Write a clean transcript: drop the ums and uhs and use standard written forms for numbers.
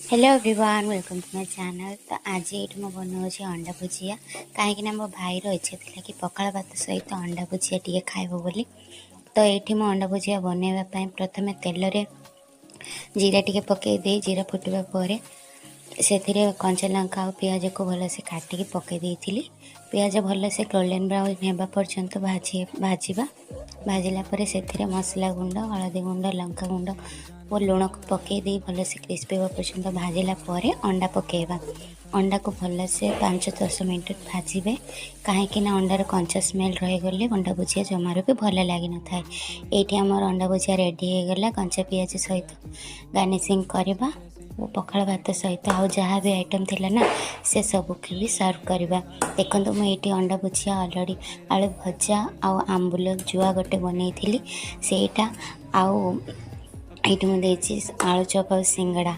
Hello everyone, welcome to my channel। ତ ଆଜି ଏଇଠି ମୁଁ ବନାଉଛି ଅଣ୍ଡା ଭୁଜିଆ, କାହିଁକିନା ମୋ ଭାଇର ଇଚ୍ଛା ଥିଲା କି ପଖାଳ ଭାତ ସହିତ ଅଣ୍ଡା ଭୁଜିଆ ଟିକେ ଖାଇବ ବୋଲି। ତ ଏଇଠି ମୁଁ ଅଣ୍ଡା ଭୁଜିଆ ବନାଇବା ପାଇଁ ପ୍ରଥମେ ତେଲରେ ଜିରା ଟିକେ ପକାଇ ଦେଇ, ଜିରା ଫୁଟିବା ପରେ ସେଥିରେ କଞ୍ଚା ଲଙ୍କା ଆଉ ପିଆଜକୁ ଭଲସେ କାଟିକି ପକାଇ ଦେଇଥିଲି। ପିଆଜ ଭଲସେ ଗୋଲ୍ଡେନ୍ ବ୍ରାଉନ୍ ହେବା ପର୍ଯ୍ୟନ୍ତ ଭାଜିବା। ଭାଜିଲା ପରେ ସେଥିରେ ମସଲା ଗୁଣ୍ଡ, ହଳଦୀ ଗୁଣ୍ଡ, ଲଙ୍କା ଗୁଣ୍ଡ ଓ ଲୁଣକୁ ପକାଇ ଦେଇ ଭଲସେ କ୍ରିସ୍ପି ହେବା ପର୍ଯ୍ୟନ୍ତ ଭାଜିଲା ପରେ ଅଣ୍ଡା ପକାଇବା। ଅଣ୍ଡାକୁ ଭଲସେ 5-10 ମିନିଟ୍ ଭାଜିବେ, କାହିଁକି ନା ଅଣ୍ଡାର କଞ୍ଚା ସ୍ମେଲ୍ ରହିଗଲେ ଅଣ୍ଡା ଭୁଜିଆ ଜମାରୁ ବି ଭଲ ଲାଗିନଥାଏ। ଏଇଠି ଆମର ଅଣ୍ଡା ଭୁଜିଆ ରେଡ଼ି ହେଇଗଲା। କଞ୍ଚା ପିଆଜ ସହିତ ଗାର୍ନିସିଂ କରିବା ଓ ପଖାଳ ଭାତ ସହିତ ଆଉ ଯାହା ବି ଆଇଟମ୍ ଥିଲା ନା, ସେ ସବୁକୁ ବି ସର୍ଭ କରିବା। ଦେଖନ୍ତୁ, ମୁଁ ଏଇଠି ଅଣ୍ଡା ଭୁଜିଆ, ଅଲଡ଼ି ଆଳୁ ଭଜା ଆଉ ଆମ୍ବୁଲ ଜୁଆ ଗୋଟେ ବନେଇଥିଲି ସେଇଟା, ଆଉ ଏଇଠି ମୁଁ ଦେଇଛି ଆଳୁ ଚପ୍ ଆଉ ସିଙ୍ଗଡ଼ା।